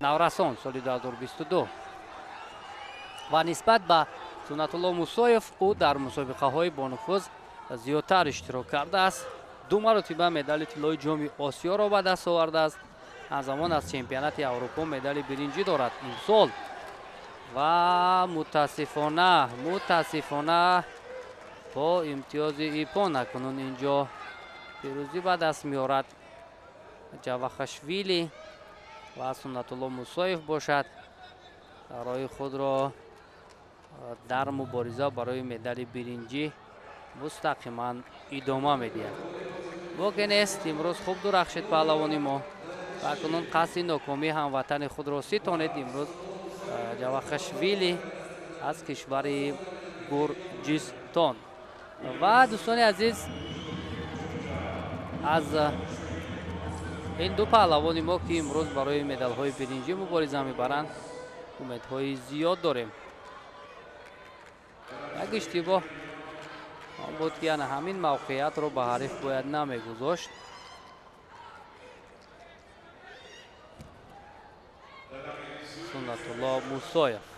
Наврасон соли 2022 ва нисбат ба Суннатулло Мусоев ӯ дар мусобиқаҳои бонуфуз зиёдтар иштирок кардааст. Ду маротиба медали тиллои Ҷоми Осиёро ба даст овардааст. Ҳамзамон аз чемпионати Аврупо медали биринҷӣ дорад имсол. Ва мутаассифона бо имтиёзи иппон акнун инҷо пирӯзӣ ба даст меорад Ҷавахашвили ва Суннатулло Мусоев бошад роҳи худро дар мубориза барои медали биринҷӣ мустақиман идома медиҳад. Боке нест, имрӯз хуб дурахшид паҳлавони мо ва акнун қасди нокомии ҳамватани худро ситонед имрӯз Ҷавахашвили аз кишвари Гурҷистон. Ва дӯстони азиз, аз ин ду паҳлавони мо, ки имрӯз барои медалҳои биринҷӣ мубориза мебаранд, умедҳои зиёд дорем. Як иштибоҳ он буд, ки ана ҳамин мавқеиятро ба ҳариф бояд намегузошт. Суннатулло Мусоев.